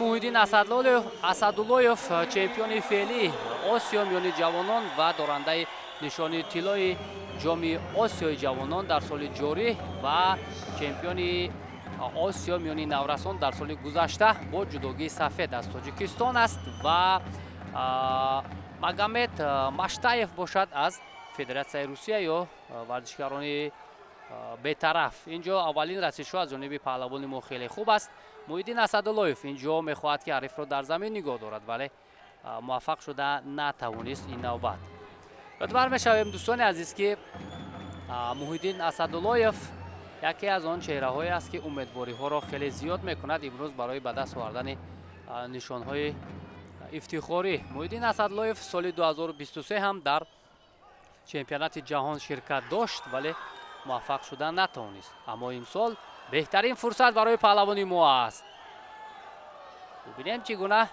Муҳиддин Асадуллоев, чемпиони феълии Осиё миёни ҷавонон ва дорандаи нишони тиллои ҷоми Осиёи ҷавонон дар соли ҷорӣ ва чемпиони Осиё миёни наврасон дар соли гузашта бо ҷудогии сафед аз Тоҷикистон аст ва Магомед Маштаев бошад аз Федератсияи Русия ё варзишгарони бетараф. Инҷо аввалин расишҳо аз ҷониби паҳлавони мо хеле хуб аст. Муҳиддин Асадуллоев инҷо мехоҳад, ки ҳарифро дар замин нигоҳ дорад, вале муваффақ шуда натавонист ин навбат. Ёдвар мешавем, дӯстони азиз, ки Муҳиддин Асадуллоев яке аз он чеҳраҳое аст, ки умедвориҳоро хеле зиёд мекунад имрӯз барои ба даст овардани нишонҳои ифтихорӣ. Муҳиддин Асадуллоев соли 2023 ҳам дар чемпионати ҷаҳон ширкат дошт, вале муваффақ шуда натавонист. Аммо имсол беҳтарин фурсат барои паҳлавони мо аст. Бибинем, чӣ гуна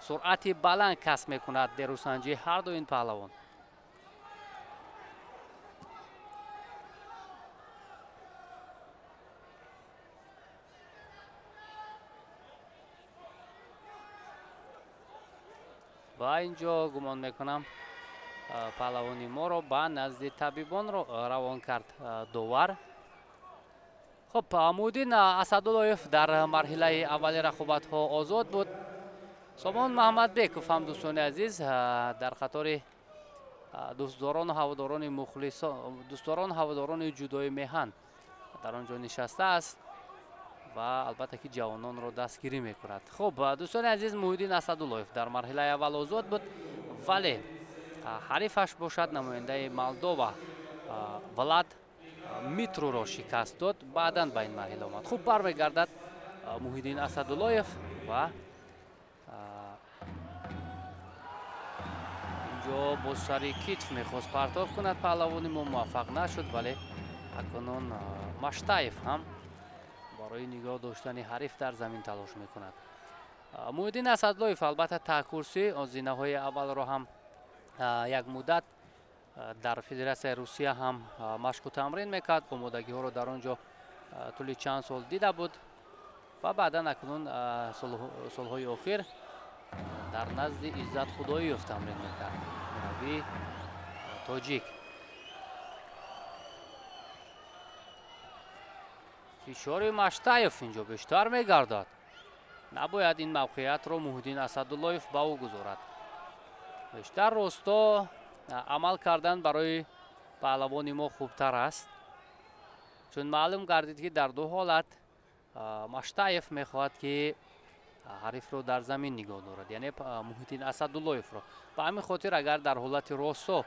суръати баланд касб мекунад дерусанҷии ҳар ду ин паҳлавон. Ва инҷо гумон мекунам, паҳлавони моро ба назди табибон равон кард довар. Хуб, Муҳиддин Асадуллоев дар марҳилаи аввали рақобатҳо озод буд. Сомон Маҳмадбеков ҳам, дӯстони азиз, дар қатори дӯстдорону ҳаводорони мухлисо, дӯстдорону ҳаводорони ҷудои меҳан дар он ҷо нишастааст ва албатта ки ҷавононро дастгирӣ мекунад. Хуб, дӯстони азиз, Муҳиддин Асадуллоев дар марҳилаи аввал озод буд, вале ҳарифаш бошад намояндаи Молдова Влад Митруро шикаст дод, баъдан ба ин марҳила омад. Хуб, бармегардад Муҳиддин Асадуллоев ва инҷо бо сари китф мехост партоф кунад паҳлавони мо, муваффақ нашуд, вале акнун Маштаев ҳам барои нигоҳ доштани ҳариф дар замин талош мекунад. Муҳиддин Асадуллоев албатта таҳкурсӣ зинаҳои аввалро ҳам як муддат дар Федератсияи Русия ҳам машқу тамрин мекард, омодагиҳоро дар он ҷо тӯли чанд сол дида буд ва баъдан акнун солҳои охир дар назди Иззат Худоиев тамрин мекард, мураббии тоҷик. Фишори Маштаев инҷо бештар мегардад. Набояд ин мавқеиятро Муҳиддин Асадуллоев ба ӯ гузорад. Бештар росто амал кардан барои паҳлавони мо хубтар аст, чун маълум гардид, ки дар ду ҳолат Маштаев мехоҳад, ки ҳарифро дар замин нигоҳ дорад, яъне Муҳиддин Асадуллоевро. Ба ҳамин хотир агар дар ҳолати росто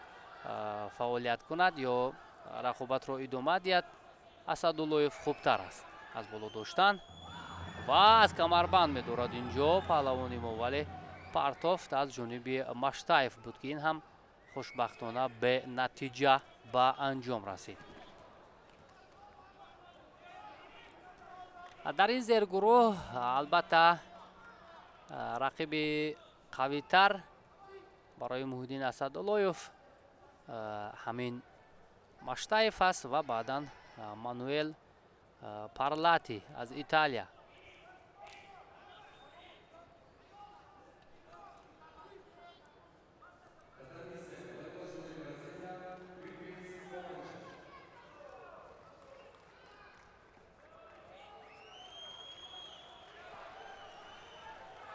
фаъолият кунад ё рақобатро идома диҳад, Асадуллоев хубтар аст. Аз боло доштан ва аз камарбанд медорад инҷо паҳлавони мо, вале партофт аз ҷониби Маштаев буд, ки ин ҳам хушбахтона бенатиҷа ба анҷом расид. Дар ин зергурӯҳ албатта рақиби қавитар барои Муҳиддин Асадуллоев ҳамин Маштаев аст ва баъдан Мануэл Парлати аз Италия.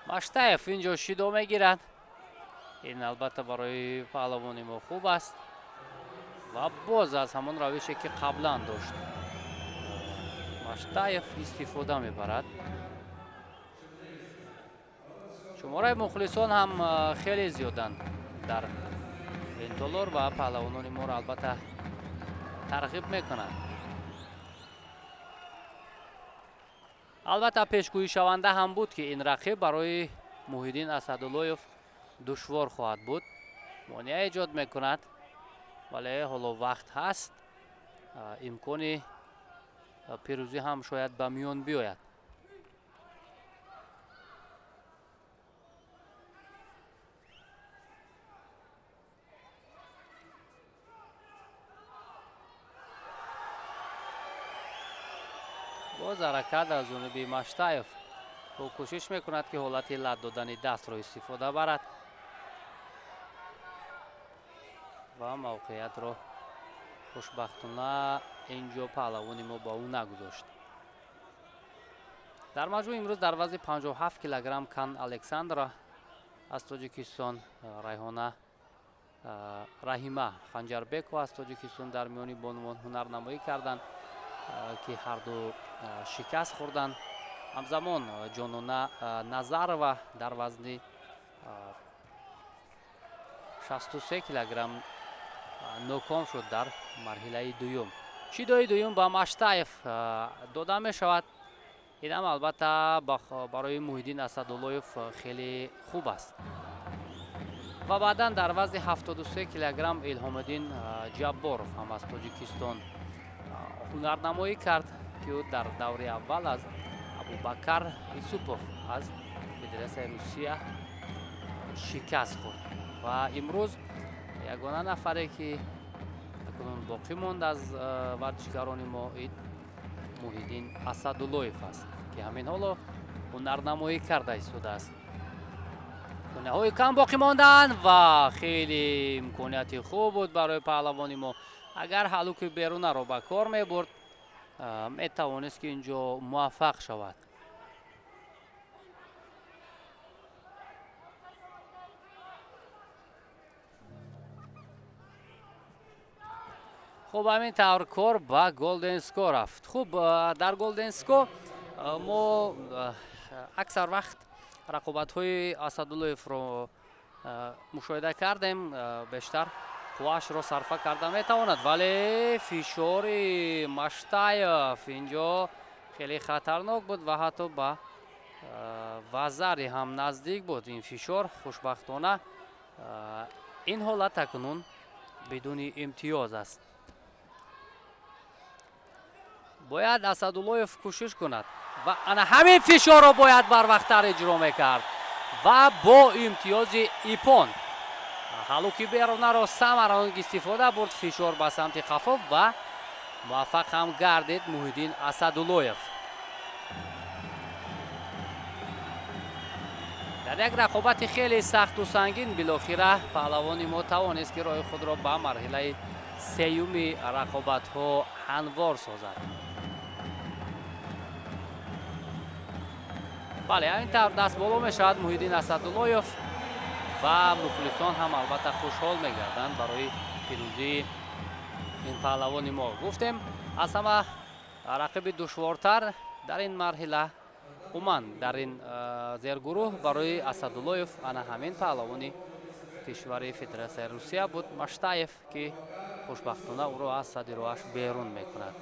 Маштаев инҷо шидо мегирад. Ин албатта барои паҳлавони мо хуб аст ва боз аз ҳамон равише, ки қаблан дошт, Маштаев истифода мебарад. Шумораи мухлисон ҳам хеле зиёданд дар ин толор ва паҳлавонони моро албатта тарғиб мекунанд. Албатта пешгӯишаванда ҳам буд, ки ин рақиб барои Муҳиддин Асадуллоев душвор хоҳад буд, монеа эҷод мекунад, вале ҳоло вақт ҳаст, имкони пирӯзӣ ҳам шояд ба миён биёяд. Боз ҳаракат аз ҷониби Маштаев. Ӯ кӯшиш мекунад, ки ҳолати лат додани дастро истифода барад ва мавқеиятро хушбахтона инҷо паҳлавони мо ба ӯ нагузошт. Дар маҷмӯъ имрӯз дар вазни 57 килограмм Кан Александра аз Тоҷикистон, Райҳона Раҳима Ханҷарбекова аз Тоҷикистон дар миёни бонувон ҳунарнамоӣ карданд, ки ҳарду шикаст хӯрданд. Ҳамзамон Ҷонона Назарова дар вазни 63 килограмм ноком шуд дар марҳилаи дуюм. Чидои дуюм ба Маштаев дода мешавад. Инам албатта барои Муҳиддин Асадуллоев хеле хуб аст. Ва баъдан дар вазни 73 килограмм Илҳомиддин Ҷабборов ҳам аз Тоҷикистон ҳунарнамоӣ кард, ки ӯ дар даври аввал аз Абубакар Исупов аз Федератсияи Русия шикаст хӯрд. Ва имрӯз ягона нафаре, ки акнун боқӣ монд аз варзишгарони мо, Муҳиддин Асадуллоев аст, ки ҳамин ҳоло ҳунарнамоӣ карда истодааст. Сониҳои кам боқӣ монданд ва хеле имконияти хуб буд барои паҳлавони мо. Агар ҳалуки берунаро ба кор мебурд, метавонист, ки инҷо муваффақ шавад. Хуб, ҳамин тавр кор ба Golden Score рафт. Хуб, дар Golden Score мо аксар вақт рақобатҳои Асадуллоевро мушоҳида кардем. Бештар қувваашро сарфа карда метавонад, вале фишори Маштаев инҷо хеле хатарнок буд ва ҳатто ба вазари ҳам наздик буд ин фишор. Хушбахтона ин ҳолат акнун бидуни имтиёз аст. Бояд Асадуллоев кӯшиш кунад ва ана ҳамин фишорро бояд барвақттар иҷро мекард ва бо имтиёзи ипон ҳалуки берунаро самаранок истифода бурд. Фишор ба самти қафо ва муваффақ ҳам гардид Муҳиддин Асадуллоев. Дар як рақобати хеле сахту сангин билохира паҳлавони мо тавонист, ки роҳи худро ба марҳилаи сеюми рақобатҳо ҳамвор созад. Бале, ҳамин тавр даст боло мешавад Муҳиддин Асадуллоев ва мухлисон ҳам албатта хушҳол мегарданд барои пирӯзии ин паҳлавони мо. Гуфтем, аз ҳама рақиби душвортар дар ин марҳила, умуман дар ин зергурӯҳ барои Асадуллоев ана ҳамин паҳлавони кишвари Федератсияи Русия буд, Маштаев, ки хушбахтона ӯро аз сади роҳаш берун мекунад.